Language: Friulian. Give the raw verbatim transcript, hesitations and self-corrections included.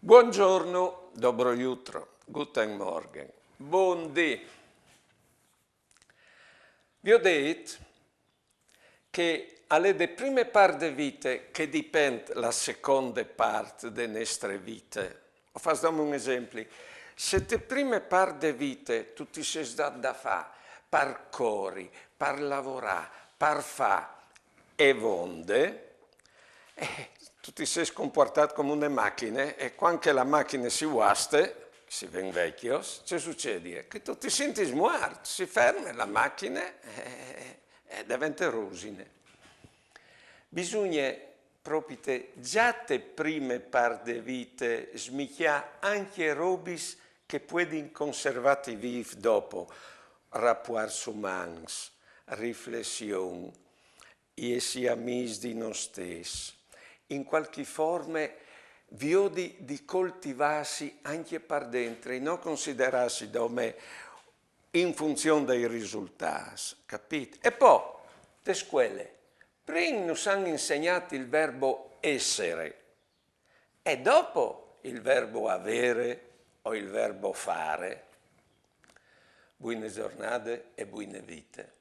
Buongiorno, dobro jutro, guten Morgen, bundì. Vi ho dit che a l'è de prime part de vite che dipend la seconde part de nestre vite. O fas dome un esempli. Se te prime part de vite tu ti ses dat da fà par cori, par lavorà, par fà e vonde, eh, tu ti ses compuartat come une machine e cuant che la machine si uaste, si ven vecjos, ce sucedie? Che tu ti sintis muart, si ferme la machine e, e devente rusine. Bisugne propite za te prime part de vite smicjâ ancje robis che puedin conservâti vîf dopo, rapuarts umans, riflession, jessi amîs di nô stes, in cualchi forme viodi di coltivâsi ancje par dentri, no considerâsi dome in funzion dai risultâts, capît? E po, te scuele, prin nus àn insegnât il verbo essere e dopo il verbo avere o il verbo fare. Buine zornade e buine vite.